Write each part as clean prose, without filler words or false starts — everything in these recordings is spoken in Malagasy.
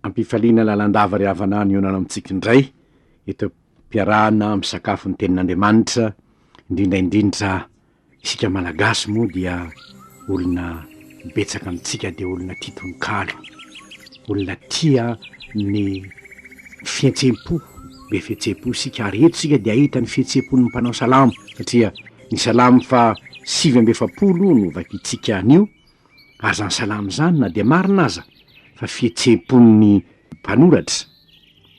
Ampifaliana lalandava ry havana ny honana amintsika indray eto am-piarahana misakafo ny tenin'Andriamanitra, indrindra indrindra isika Malagasy moa dia olona betsaka amintsika dia olona tia tononkalo, olona tia ny fihetsem-po, be fihetsem-po isika ary eto isika dia hahita ny fihetsem-pon'ny mpanao salamo satria ny salamo faha 49 no vakintsika anio. Ary izany salamo izany na dia marina aza fa fihetseham-pon'ny mpanoratra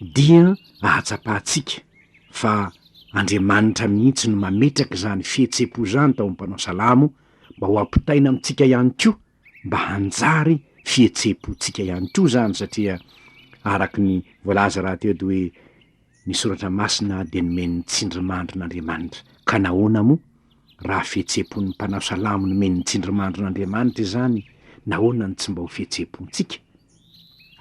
dia ahatsapantsika fa Andriamanitra mihitsy no mametraka izany fihetseham-po izany tao amin'ny mpanao salamo mba ho ampitaina amintsika ihany koa mba hanjary fihetseham-pontsika ihany koa izany satria araka ny voalaza rahateo dia hoe Ny Soratra Masina dia nomen'ny tsindrimandrin'Andriamanitra. Ka nahoana moa, raha fihetseham-pon'ny mpanao salamo nomen'ny tsindrimandrin'Andriamanitra izany, nahoana no tsy mba ho fihetseham-pontsika?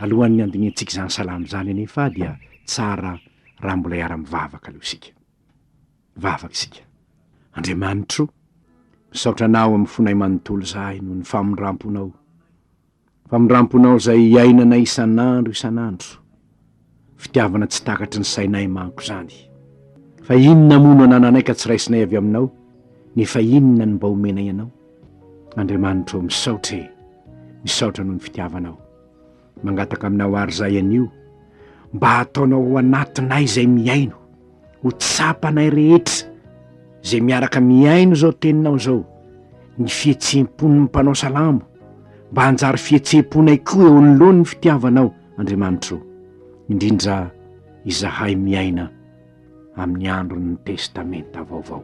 Alohan'ny handinihantsika izany salamo izany anefa dia tsara raha mbola hiara-mivavaka aloha isika. Vavaka isika. Andriamanitro, misaotra Anao amin'ny fonay manontolo izahay noho ny famindram-ponao. Famindramponao izay iainanay isan'andro isan'andro. Fitiavana tsy takatry ny sainay manko izany. Fa inona moa no anananay ka tsy raisinay avy aminao, nefa inona no mba omenay anao? Andriamanitro ô, misaotra e! Misaotra noho ny fitiavanao. Mangataka aminao àry izahay anio, mba hataonao ao anatinay izay mihaino, ho tsapanay rehetra izay miaraka mihaino izao teninao izao, ny fihetseham-pon'ny mpanao salamo, mba hanjary fihetseham-ponay koa eo anoloan'ny fitiavanao, Andriamanitro, indrindra izahay miaina amin'ny andron'ny Testamenta Vaovao.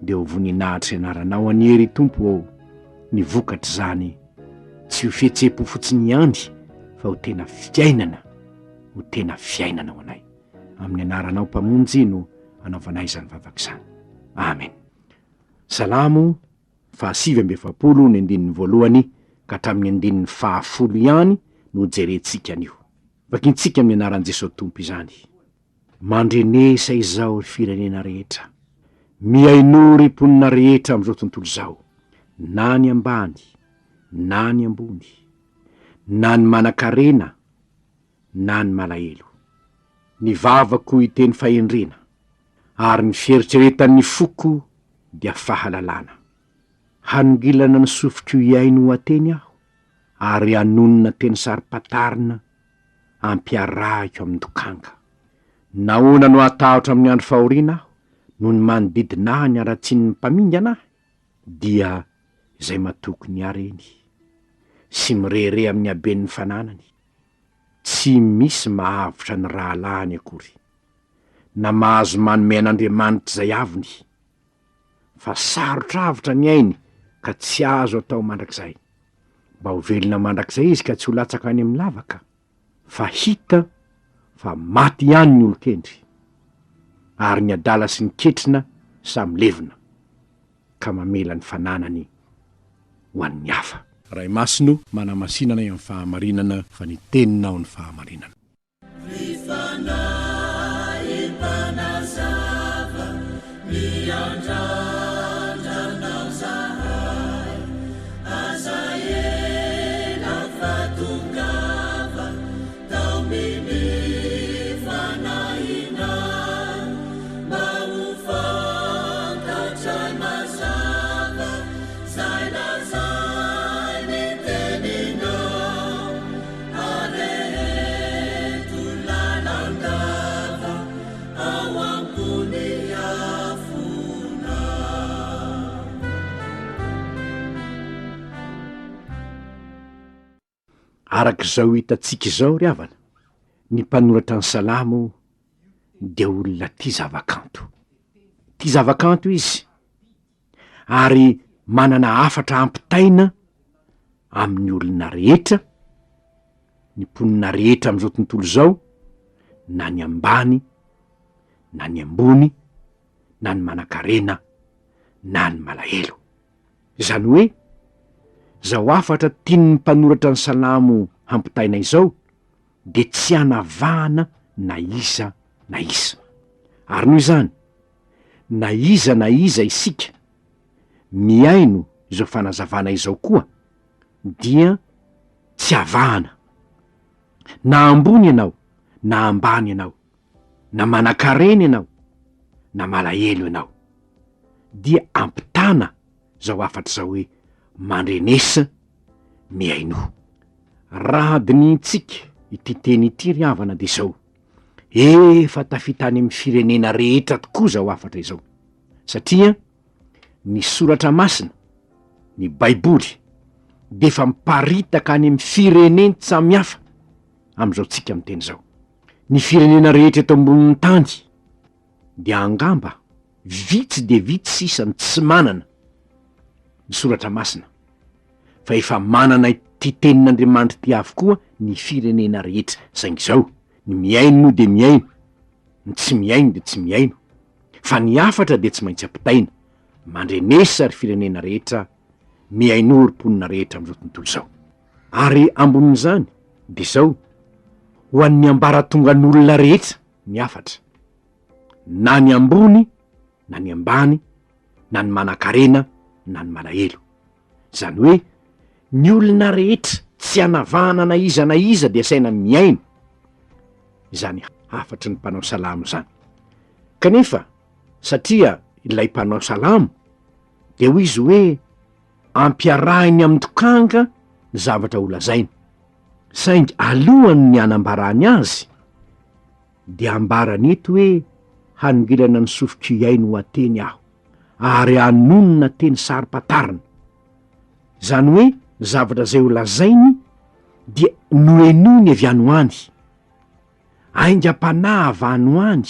Dia ho voninahitry anaranao anie, ry Tompo ô, ny vokatr'izany, tsy ho fihetseham-po fotsiny ihany, fa ho tena fiainana, ho tena fiainana ho anay. Amin'ny anaranao Mpamonjy no anaovanay izany vavaka izany. Amen. Salamo faha 49 ny andininy voalohany ka hatramin'ny andininy fahafolo ihany no hojerentsika anio. Vakintsika amin'ny anaran'i Jesoa Tompo izany. Mandrenesa izao ry firenena rehetra. Mihainoa ry mponina rehetra amin'izao tontolo izao, na ny ambany na ny ambony, na ny manan-karena na ny malahelo. Ny vavako hiteny fahendrena, ary ny fieritreretan'ny foko dia fahalalana. Hanongilana ny sofiko hihaino ohateny aho, ary hanonona teny saro-pantarina ampiarahiko amin-dokanga. Nahoana no hatahotra amin'ny andro fahoriana aho, noho ny manodidina ahy ny haratsian'ny mpamingana ahy? Dia izay matoky ny hareny, sy mirehareha amin'ny haben'ny fananany. Tsy misy mahavotra ny rahalahiny akory, na mahazo manome an'Andriamanitra izay aviny, fa sarotra avotra ny ainy ka tsy azo atao mandrakizay. Mba ho velona mandrakizay izy ka tsy ho latsaka any amin'ny lavaka, fa hita fa maty ihany ny olon-kendry, ary ny adala sy ny ketrina samy levona. ka mamela ny fananany ho an'ny hafa. Ray Masina o, manamasina anay amin'ny fahamarinana fa ny Teninao ny fahamarinana. Ry Fanahy Mpanazava, miandrandra Anao zahay, aza ela fa tongava, Taominy fanahinay mba ho fantatray mazava zay lazain'ny teninao areheto lalandava ao am-pony afonao. Araka izao hitantsika izao ry havana, ny mpanoratra ny Salamo dia olona tia zava-kanto. Tia zava-kanto izy ary manana hafatra hampitaina amin'ny olona rehetra, ny mponina rehetra amin'izao tontolo izao, na ny ambany na ny ambony, na ny manankarena na ny malahelo. Izany hoe, izao hafatra tian'ny mpanoratra ny Salamo hampitaina izao dia tsy hanavahana na iza na iza. Ary noho izany, na iza na iza isika mihaino izao fanazavana izao koa dia tsy avahana. Na ambony ianao, na ambany ianao, na manan-karena ianao, na malahelo ianao, dia ampitana izao hafatra izao hoe, Mandrenesa, mihainoa. Raha dinihintsika ity teny ity ry havana dia izao, efa tafita any amin'ny firenena rehetra tokoa izao hafatra izao, satria ny soratra masina, ny baiboly, dia efa miparitaka any amin'ny firenen-tsamihafa amin'izao tsika miteny izao. Ny firenena rehetra eto ambonin'ny tany dia angamba vitsy dia vitsy sisa ny tsy manana ny soratra masina fa efa manana ity tenin'Andriamanitra ity avokoa ny firenena rehetra, saingy izao, ny mihaino moa dia mihaino, ny tsy mihaino dia tsy mihaino, fa ny hafatra dia tsy maintsy ampitaina, mandrenesa ry firenena rehetra, mihainoa ry mponina rehetra amin'izao tontolo izao. Ary ambonin'izany dia izao, ho an'ny ambaratongan'olona rehetra ny hafatra, na ny ambony na ny ambany, na ny manankarena na ny malahelo. Izany hoe ny olona rehetra tsy anavahana na iza na iza dia asaina mihaino izany hafatry ny mpanao salamo izany. Kanefa satria ilay mpanao salamo dia hoy izy hoe ampiarahiny amin'ny dokanga ny zavatra holazainy, saingy alohan'ny hanambarany azy dia ambarany eto hoe hanongilana ny sofiko hihaino ohateny aho ary hanonona teny saro-pantarina. Izany hoe ny zavatra izay holazainy dia nohenoiny avy any ho any, aingam-panahy avy any ho any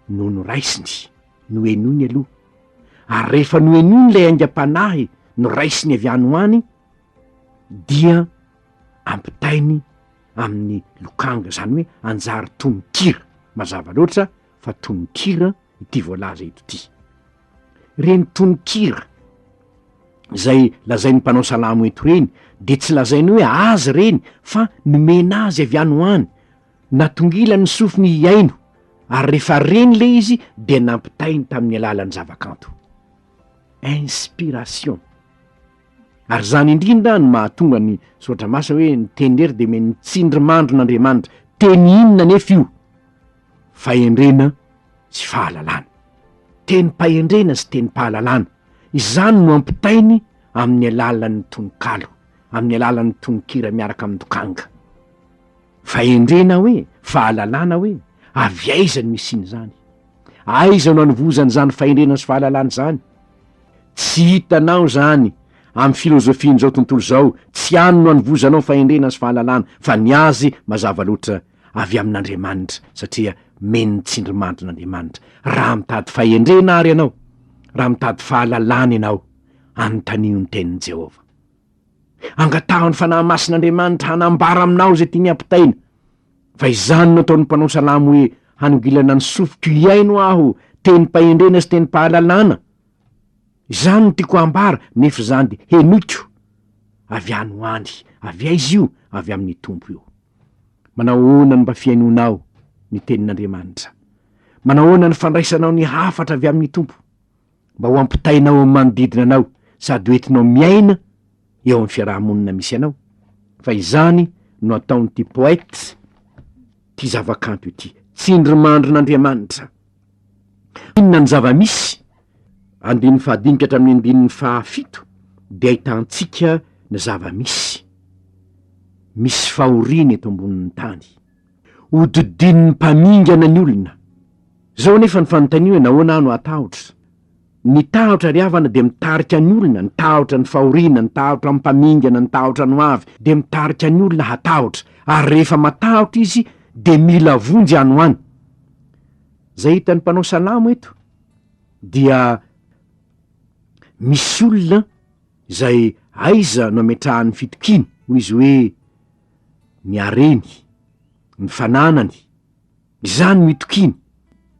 no noraisiny, nohenoiny aloha, ary rehefa nohenoiny ilay aingam-panahy noraisiny avy any ho any dia ampitainy amin'ny lokanga, izany hoe anjary tononkira, mazava loatra fa tononkira ity voalaza eto ity. Ireny tononkira izay lazain'ny mpanao salamo eto ireny dia tsy lazainy hoe azy ireny fa nomena azy avy any ho any, natongilany ny sofiny hihaino ary rehefa reny ilay izy dia nampitainy tamin'ny alalan'ny zavakanto. Inspiration. Ary izany indrindra no mahatonga ny Soratra Masina hoe ny teny irery dia omen'ny tsindrimandrin'Andriamanitra. Teny inona anefa io? Fahendrena sy fahalalana. Tenim-pahendrena sy tenim-pahalalana. Izany no ampitainy amin'ny alalan'ny tononkalo, amin'ny alalan'ny tononkira miaraka amin-dokanga. Fahendrena hoe, fahalalana hoe, avy aiza no isian'izany? Aiza no anovozana izany fahendrena sy fahalalana izany? Tsy hitanao izany amin'ny filozofian'izao tontolo izao, tsy any no anovozanao fahendrena sy fahalalana, fa ny azy mazava loatra avy amin'Andriamanitra, satria men'ny tsindrimandrin'Andriamanitra. Raha mitady fahendrena àry ianao, raha mitady fahalalana ianao, anontanio ny tenin'i Jehovah. Angataho ny Fanahy Masin'Andriamanitra hanambara aminao izay tiany hampitaina. Fa izany no ataon'ny mpanao salamo hoe, Hanongilana ny sofiko hihaino aho, tenim-pahendrena sy tenim-pahalalana. Izany no tiako hambara, nefa izany dia henoiko avy any ho any. Avy aiza io? Avy amin'ny Tompo io. Manao ahoana ny mba fihainoanao ny tenin'Andriamanitra? Manao ahoana ny fandraisanao ny hafatra avy amin'ny Tompo? Mba ho ampitainao amin'ny manodidina anao sady ho entinao miaina eo amin'ny fiaraha-monina misy anao, fa izany no ataon'ity poète ity zavakanto ity, tsindrimandrin'Andriamanitra. Inona ny zava-misy? Andininy fahadimy ka hatramin'ny andininy fahafito dia ahitantsika ny zava-misy. Misy fahoriana eto ambonin'ny tany. Hodidinin'ny mpamingana ny olona. Izao anefa ny fanontaniana hoe nahoana aho no hatahotra? Ny tahotra ry havana dia mitarika ny olona, ny tahotra ny fahoriana, ny tahotra ny mpamingana, ny tahotra ny ho avy, dia mitarika ny olona hatahotra. Ary rehefa matahotra izy dia mila vonjy any ho any. Izay hitan'ny mpanao salamo eto dia misy olona izay aiza no ametrahany fitokiany, hoy izy hoe ny hareny, ny fananany, Izany no itokiany.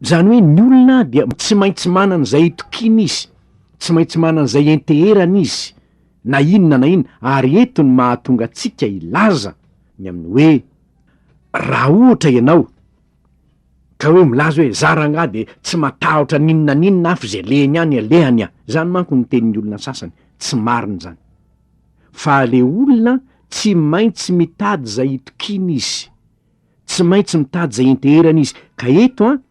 Izany hoe ny olona dia tsy maintsy manana izay itokiany izy, tsy maintsy manana izay ianteherany izy, na inona na inona, ary eto no mahatonga antsika hilaza ny amin'ny hoe raha ohatra ianao ka hoe milaza hoe za rangahy dia tsy matahotra n'inona n'inona aho fa izay alehany any alehany aho, izany manko no tenin'ny olona sasany, tsy marina izany. Fa le olona tsy maintsy mitady izay itokiany izy. Tsy maintsy mitady izay ianteherana izy. Ka eto an,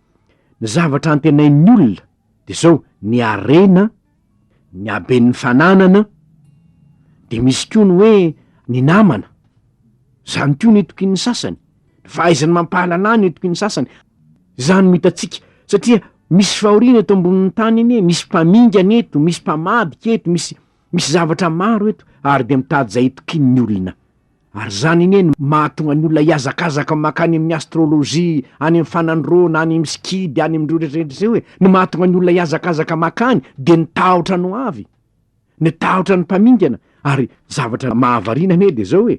ny zavatra antenain'ny olona dia izao, ny harena, ny haben'ny fananana, dia misy koa ny hoe ny namana. Izany koa no itokian'ny sasany. Ny fahaizany mampahalala no itokian'ny sasany. Izany no hitantsika, satria misy fahoriana eto ambonin'ny tany anie, misy mpamingana eto, misy mpamadika eto, misy misy zavatra maro eto, ary dia mitady izay itokian'ny olona. Ary izany anie no mahatonga ny olona hihazakazaka mankany amin'ny astrologie, any amin'ny fanandroana, any amin'ny sikidy, any amin'ireo rehetra rehetra ireo e! Ny mahatonga ny olona hihazakazaka mankany dia ny tahotra no avy, ny tahotra ny mpamingana. Ary zavatra mahavariana anie dia izao e!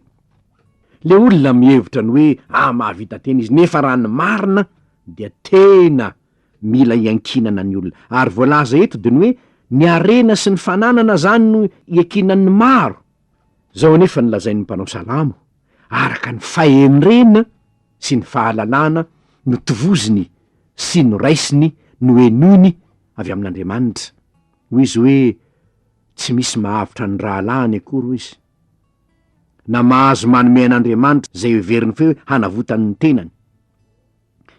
Le olona mihevitra ny hoe ah mahavita tena izy, nefa raha ny marina dia tena mila iankinana ny olona. Ary voalaza eto dia ny hoe ny harena sy ny fananana izany no iankinan'ny maro. Izao anefa no lazain'ny mpanao salamo, araka ny fahendrena sy ny fahalalana notovoziny sy noraisiny nohenoiny avy amin'Andriamanitra. Hoy izy hoe, Tsy misy mahavotra ny rahalahiny akory, hoy izy, na mahazo manome an'Andriamanitra izay heveriny fa hoe hanavotany ny tenany.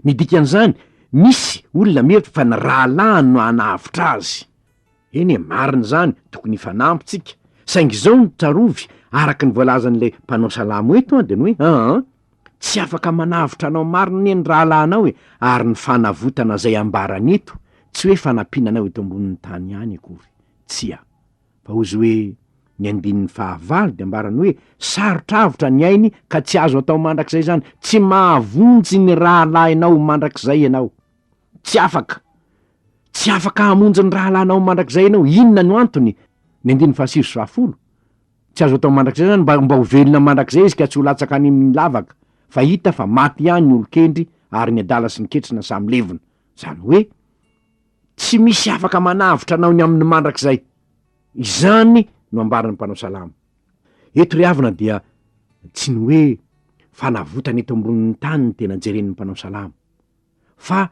Ny dikan'izany, misy olona mihevitra fa ny rahalahiny no hanavotra azy. Eny e, marina izany, tokony hifanampy tsika. Saingy izao no tsarovy, araka ny voalazan'ilay mpanao salamo eto an, dia ny hoe, aa, tsy afaka manavotra anao marina anie ny rahalahinao e, ary ny fanavotana izay ambarany eto, tsy hoe fanampiana anao eto ambonin'ny tany ihany akory, tsia. Fa hozy hoe, ny andininy fahavalo dia ambarany hoe, sarotra avotra ny ainy ka tsy azo atao mandrakizay izany, tsy mahavonjy ny rahalahinao mandrakizay ianao. Tsy afaka. Tsy afaka hamonjy ny rahalahinao mandrakizay ianao. Inona no antony? Ny andininy fahasivy sy fahafolo. Tsy azo atao mandrakizay izany mba mba ho velona mandrakizay izy ka tsy ho latsaka any amin'ny lavaka. Fa hita fa maty ihany ny olon-kendry ary ny adala sy ny ketrina samy levona. Izany hoe, tsy misy afaka manavotra anao ny amin'ny mandrakizay. Izany no ambaran'ny mpanao salamo. Eto ry havana dia tsy ny hoe fanavotana eto ambonin'ny tany no tena jeren'ny mpanao salamo. Fa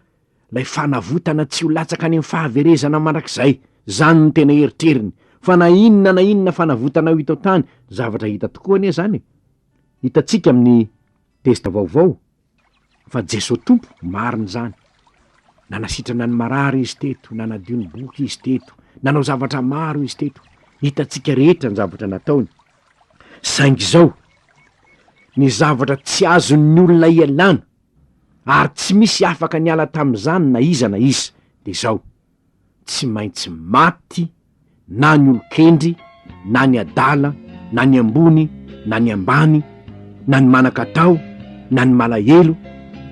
lay fanavotana tsy ho latsaka any amin'ny fahaverezana mandrakizay, zany no tena eritreriny, fa na inona na inona fanavotana ho hita ao tany, zavatra hita tokoa anie zany e! Hitantsika amin'ny testa vaovao fa Jesoa Tompo marina izany, nanasitrana ny marary izy teto, nanadio ny boky izy teto, nanao zavatra maro izy teto, hitantsika rehetra ny zavatra nataony, saingy izao, ny zavatra tsy azon'ny olona ialana, ary tsy misy afaka niala tamin'izany na iza na iza, dia izao, tsy maintsy maty na ny olon-kendry na ny adala na ny ambony na ny ambany na ny manan-katao na ny malahelo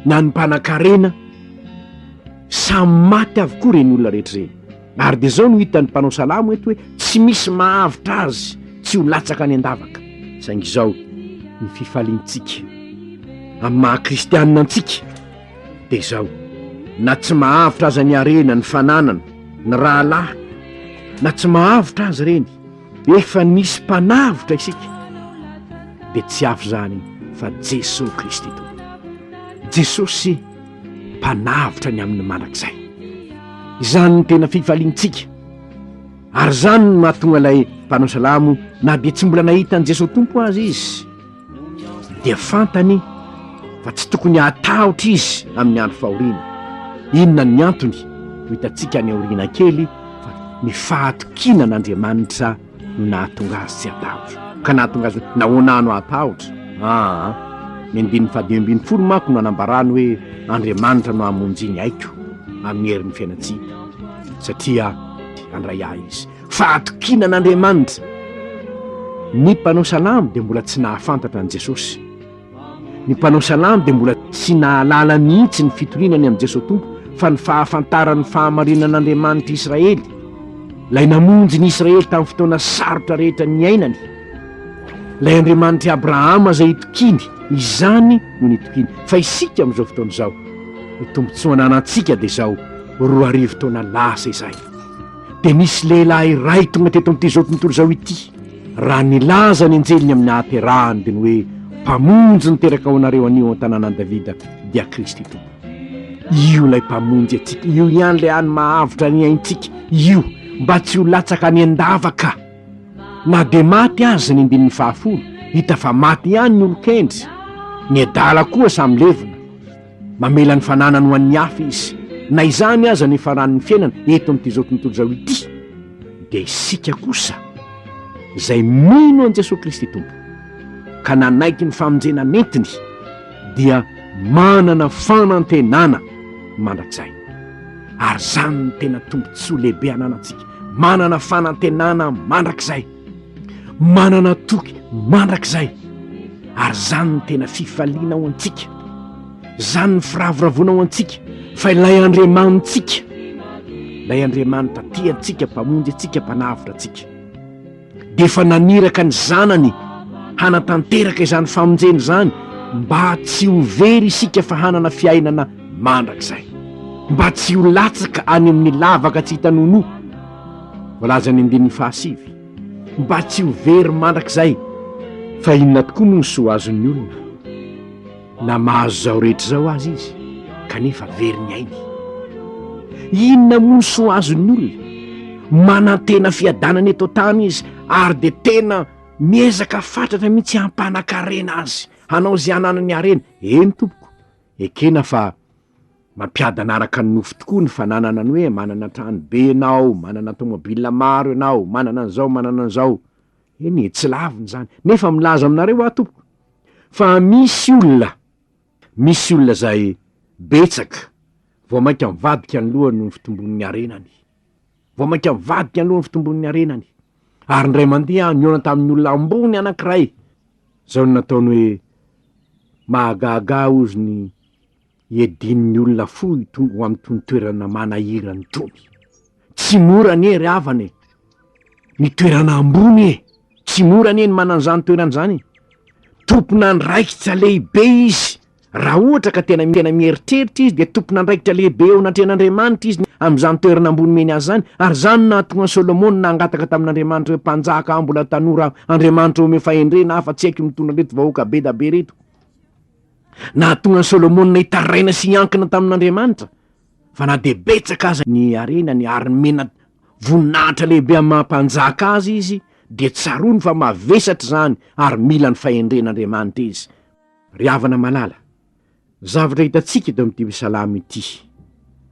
na ny mpanan-karena, samy maty avokoa ireny olona rehetra ireny. Ary dia izao no hitan'ny mpanao salamo eto hoe tsy misy mahavotra azy tsy ho latsaka any an-davaka. Saingy izao ny fifaliantsika amin'ny maha kristianina antsika dia izao, na tsy mahavotra aza ny harena, ny fananana, ny rahalahy, na tsy mahavotra aza ireny, efa nisy mpanavotra isika, dia tsy hafa izany fa Jesoa Kristy Tompo. Jesosy mpanavotra ny amin'ny mandrakizay. Izany no tena fifaliantsika. Ary izany no mahatonga ilay mpanao salamo na dia tsy mbola nahita an'i Jesoa Tompo aza izy, dia fantany fa tsy tokony hatahotra izy amin'ny andro fahoriana. Inona ny antony? Ho hitantsika any aoriana kely fa ny fahatokiana an'Andriamanitra no nahatonga azy tsy hatahotra. Ka nahatonga azy hoe, nahoana aho no hatahotra? Aa! Ny andininy fahadimy ambin'ny folo manko no anambarany hoe, Andriamanitra no hamonjy ny aiko amin'ny herin'ny fiainan-tsy hita, satria handray ahy Izy. Fahatokiana an'Andriamanitra. Ny mpanao salamo dia mbola tsy nahafantatra an'i Jesosy. Ny mpanao salamo dia mbola tsy nahalala mihitsy ny fitoriana ny amin'i Jesoa Tompo fa ny fahafantarany ny fahamarinan'Andriamanitr'i Israely, ilay namonjy ny Israely tamin'ny fotoana sarotra rehetra niainany, ilay Andriamanitr'i Abrahama izay itokiany, izany no nitokiany. Fa isika amin'izao fotoana izao, ny tombontsoa ananantsika dia izao, 2000 taona lasa izay. Dia nisy lehilahy iray tonga teto amin'ity izao tontolo izao ity, raha nilaza ny anjeliny amin'ny nahaterahany, dia ny hoe, Mpamonjy niteraka ho anareo anio ao an-tanànan'i Davida, dia Kristy Tompo. Io ilay Mpamonjy antsika, io ihany ilay hany mahavotra ny aintsika, io, mba tsy ho latsaka any an-davaka. Na dia maty aza ny andininy fahafolo, hita fa maty ihany ny olon-kendry, ny adala koa samy levona. Mamela ny fananany ho an'ny hafa izy. Na izany aza ny faran'ny fiainana eto amin'ity izao tontolo izao ity, dia isika kosa izay mino an'i Jesoa Kristy Tompo ka nanaiky ny famonjena nentiny dia manana fanantenana mandrakizay. Ary izany no tena tombontsoa lehibe ananantsika, manana fanantenana mandrakizay. Manana toky mandrakizay, ary izany no tena fifaliana ho antsika, izany no firavoravoana ho antsika, fa ilay Andriamanitsika, ilay Andriamanitra tia antsika, Mpamonjy antsika, Mpanavotra antsika, dia efa naniraka ny Zanany hanatanteraka izany famonjena izany mba tsy ho very isika fa hanana fiainana mandrakizay, mba tsy ho latsaka any amin'ny lavaka tsy hita nonoa. Voalazan'ny andininy fahasivy. Mba tsy ho very mandrakizay. Fa inona tokoa moa ny soa azon'ny olona, na mahazo izao rehetra izao aza izy, kanefa very ny ainy? Inona moa ny soa azon'ny olona? Manantena fiadanana eto an-tany izy, ary dia tena miezaka fatratra mihitsy hampanan-karena azy, hanao izay hananany harena. Eny tompoko, ekena fa Mampiadana araka ny nofo tokoa ny fananana ny hoe manana trano be ianao, manana tomobile maro ianao, manana an'izao, manana an'izao. Eny e, tsy lavina izany. Nefa milaza aminareo aho tompoko, fa misy olona, misy olona izay betsaka vao mainka mivadika ny lohany noho ny fitombon'ny harenany. Vao mainka mivadika ny lohany ny fitombon'ny harenany. Ary indray mandeha aho nihaona tamin'ny olona ambony anankiray, izao no nataony hoe, mahagaga hozy ny Iadian'ny olona fo itony ho amin'itony toerana manahirana itony. Tsy mora anie ry havana e! Ny toerana ambony e! Tsy mora anie ny manana an'izany toerana izany e! Tompon'andraikitra lehibe izy. Raha ohatra ka tena tena mieritreritra izy dia tompon'andraikitra lehibe eo anatrehan'Andriamanitra izy amin'izany toerana ambony omeny azy izany. Ary izany no nahatonga an'i Solomona nangataka tamin'Andriamanitra hoe, Mpanjaka aho mbola tanora aho, Andriamanitra omeo fahendrena aho fa tsy haiko mitondra an'ireto vahoaka be da be ireto. Nahatonga an'i Solomona hitaraina sy hiankina tamin'Andriamanitra, fa na dia betsaka aza ny harenany ary nomena voninahitra lehibe amin'ny maha mpanjaka azy izy, dia tsaroany fa mavesatra izany ary mila ny fahendren'Andriamanitra izy. Ry havana malala, zavatra hitantsika eto amin'ity salamo ity,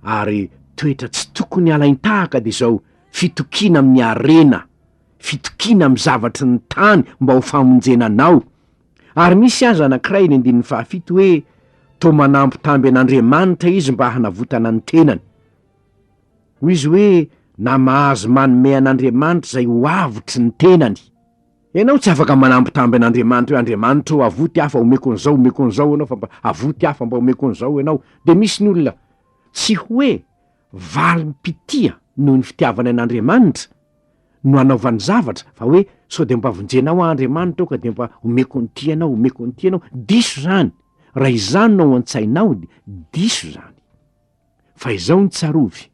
ary toetra tsy tokony halain-tahaka dia izao fitokiana amin'ny harena, fitokiana amin'ny zavatry ny tany mba ho famonjena anao, Ary misy aza anankiray eny andininy fahafito hoe toa manambitamby an'Andriamanitra izy mba hanavotana ny tenany. Hoy izy hoe na mahazo manome an'Andriamanitra izay ho avotry ny tenany. Ianao tsy afaka manambitamby an'Andriamanitra hoe Andriamanitra ô avoty aho fa omeko an'izao, omeko an'izao ianao fa mba avoty aho fa mba omeko an'izao ianao. Dia misy ny olona tsy hoe valim-pitia noho ny fitiavany an'Andriamanitra no anaovany zavatra fa hoe sao dia mba vonjenao aho Andriamanitra ô ka dia mba omeko an'ity ianao, omeko an'ity ianao, diso izany, raha izany no ao an-tsainao dia diso izany. Fa izao no tsarovy,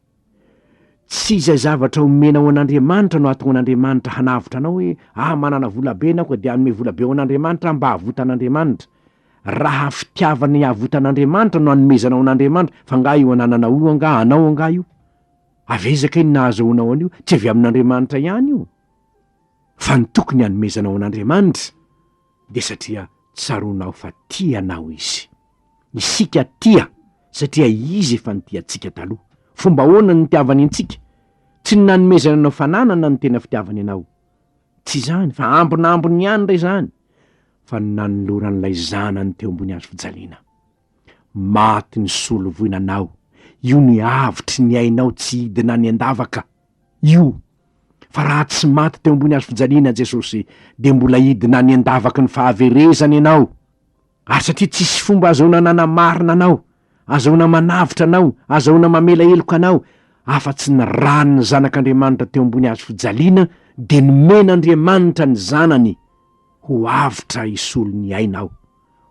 tsy izay zavatra omenao an'Andriamanitra no hahatonga an'Andriamanitra hanavotra anao hoe ah manana vola be ianao ka dia hanome vola be ho an'Andriamanitra aho mba havotan'Andriamanitra. Raha fitiavana hiavotan'Andriamanitra no anomezanao an'Andriamanitra, fa angaha io anananao io angaha anao angaha io? Avy aiza kay ny nahazahoanao an'io? Tsy avy amin'Andriamanitra ihany io. Fa ny tokony hanomezanao an'Andriamanitra dia satria tsaroanao fa tia anao Izy. Isika tia satria Izy efa nitia antsika taloha. Fomba ahoana no nitiavany antsika? Tsy ny nanomezany anao fananana no tena fitiavany anao. Tsy izany, fa ambinambiny ihany re izany, fa ny nanoloran'ilay Zanany teo ambony hazo fijaliana. Maty nisolo voina anao, io ny avotry ny ainao tsy hidina any an-davaka, io. Fa raha tsy maty teo ambony hazo fijaliana Jesosy, dia mbola hidina any an-davaky ny fahaverezana ianao. Ary satria tsisy fomba azahoana nanamarina anao, azahoana manavotra anao, azahoana mamela heloka anao, afa-tsy ny ran'ny Zanak'Andriamanitra teo ambony hazo fijaliana, dia nomen'Andriamanitra ny Zanany ho avotra hisolo ny ainao.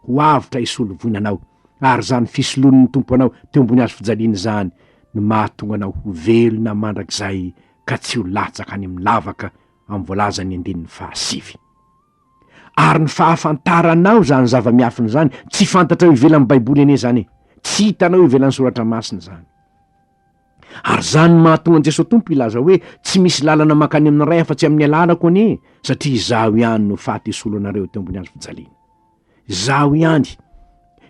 Ho avotra hisolo voina anao, ary izany fisoloan'ny Tompo anao teo ambony hazo fijaliana izany no mahatonga anao ho velona mandrakizay ka tsy ho latsaka any amin'ny lavaka amin'ny voalazan'ny andininy fahasivy. Ary ny fahafantaranao izany zava-miafina izany, tsy fantatrao ivelan'ny Baiboly anie izany e! Tsy hitanao ivelan'ny Soratra Masina izany. Ary izany no mahatonga an'i Jesoa Tompo hilaza hoe, Tsy misy lalana mankany amin'ny Ray afa-tsy amin'ny alalako anie, satria Izaho ihany no faty hisolo anareo teo ambony hazo fijaliana. Izaho ihany.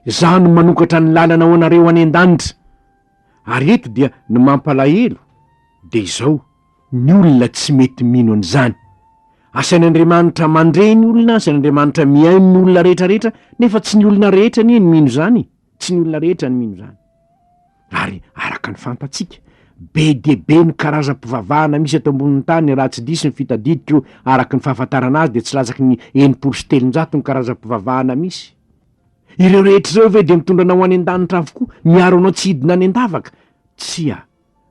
Izaho no manokatra ny lalana ho anareo any an-danitra. Ary eto dia ny mampalahelo dia izao, ny olona tsy mety mino an'izany. Asain'Andriamanitra mandre ny olona, asain'Andriamanitra mihaino ny olona rehetra rehetra, nefa tsy ny olona rehetra anie no mino izany e! Tsy ny olona rehetra no mino izany. Ary araka ny fantatsika, be dia be ny karazam-pivavahana misy eto ambonin'ny tany, raha tsy diso ny fitadidiko araka ny fahafantarana azy dia tsy latsaky ny 360 ny karazam-pivavahana misy. Ireo rehetra ireo ve dia mitondra anao any an-danitra avokoa, miaro anao tsy hidina any an-davaka? Tsia.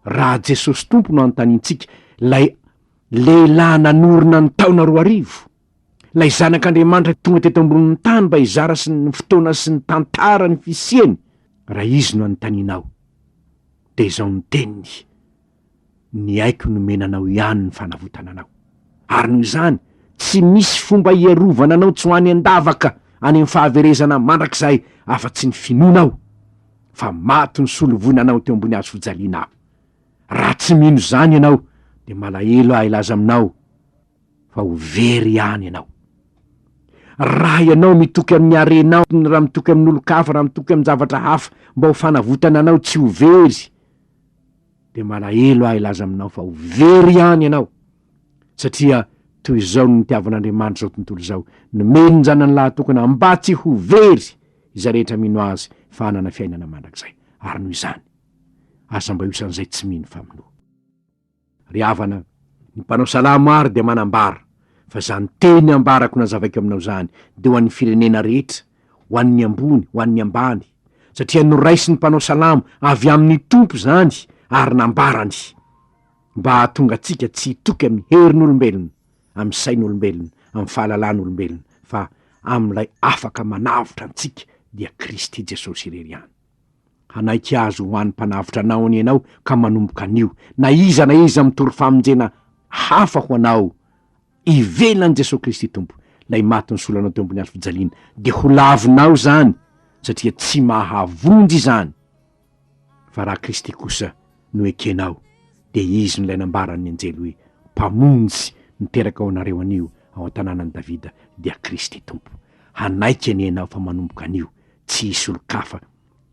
Raha Jesosy Tompo no anontaniantsika, ilay lehilahy nanorina ny taona 2000, ilay Zanak'Andriamanitra tonga teto ambonin'ny tany mba hizara sy ny fotoana sy ny tantara ny fisiany, raha Izy no anontanianao, dia izao ny teniny, Ny aiko nomena anao ihany ny fanavotana anao. Ary noho izany, tsy misy fomba hiarovana anao tsy ho any an-davaka any amin'ny fahaverezana mandrakizay afa-tsy ny finoanao fa maty nisolo voina anao teo ambony hazo fijaliana aho. Raha tsy mino izany ianao, dia malahelo aho hilaza aminao fa ho very ihany ianao. Raha ianao mitoky amin'ny harenao, raha mitoky amin'olon-kafa, raha mitoky amin-javatra hafa mba ho fanavotana anao tsy ho very, dia malahelo aho hilaza aminao fa ho very ihany ianao, satria toy izao no nitiavan'Andriamanitra izao tontolo izao, nomeny ny Zanany lahatokana mba tsy ho very izay rehetra mino Azy fa hanana fiainana mandrakizay. Ary noho izany, aza mba iosan'izay tsy mino fa minoa. Ry havana, ny mpanao salamo àry dia manambara fa izany teny ambarako nazavaiko aminao izany dia ho an'ny firenena rehetra, ho an'ny ambony, ho an'ny ambany, satria noraisin'ny mpanao salamo avy amin'ny Tompo izany ary nambarany mba hahatonga antsika tsy hitoky amin'ny herin'olombelona, amin'ny sain'olombelona, amin'ny fahalalan'olombelona, fa amin'ilay afaka manavotra antsika dia Kristy Jesosy irery ihany. Hanaiky Azy ho hany Mpanavotra anao anie ianao ka manomboka anio, na iza na iza mitory famonjena hafa ho anao ivelan'i Jesoa Kristy Tompo, ilay maty nisolo anao teo ambony hazo fijaliana, dia ho lavinao izany satria tsy mahavonjy izany, fa raha Kristy kosa no ekenao dia Izy no ilay nambaran'ny anjely hoe Mpamonjy niteraka ho anareo anio ao an-tanànan'i Davida, dia Kristy Tompo. Hanaiky anie ianao fa manomboka anio tsy hisy olon-kafa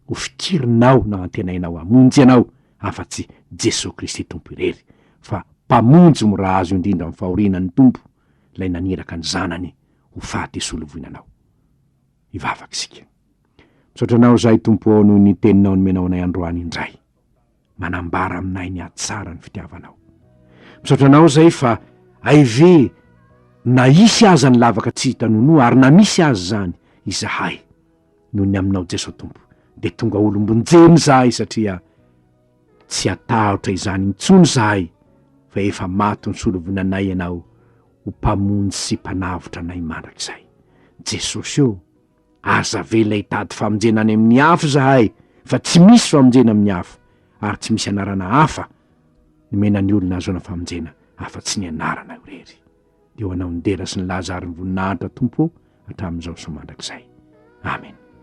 ho fikirinao na antenainao hamonjy anao afa-tsy Jesoa Kristy Tompo irery, fa Mpamonjy mora azo indrindra amin'ny fahoriana ny Tompo, ilay naniraka ny Zanany ho faty hisolo voina anao. Hivavaka isika. Misaotra Anao izahay Tompo ô noho ny Teninao nomenao anay androany indray. Manambara aminay ny hatsara ny fitiavanao. Misaotra Anao izahay fa hay ve na hisy aza ny lavaka tsy hita nonoa ary na misy aza izany izahay noho ny aminao Jesoa Tompo dia tonga olom-bonjena izahay satria tsy hatahotra izany intsony izahay fa efa maty nisolo voina anay Ianao ho Mpamonjy sy Mpanavotra anay mandrakizay. Jesosy ô! Aza avela hitady famonjena any amin'ny hafa izahay fa tsy misy famonjena amin'ny hafa ary tsy misy anarana hafa nomena ny olona ahazoana famonjena afa-tsy ny anarana irery. Dia ho anao ny dera sy ny laza ary ny voninahitra Tompo ô hatramin'izao sy mandrakizay. Amen.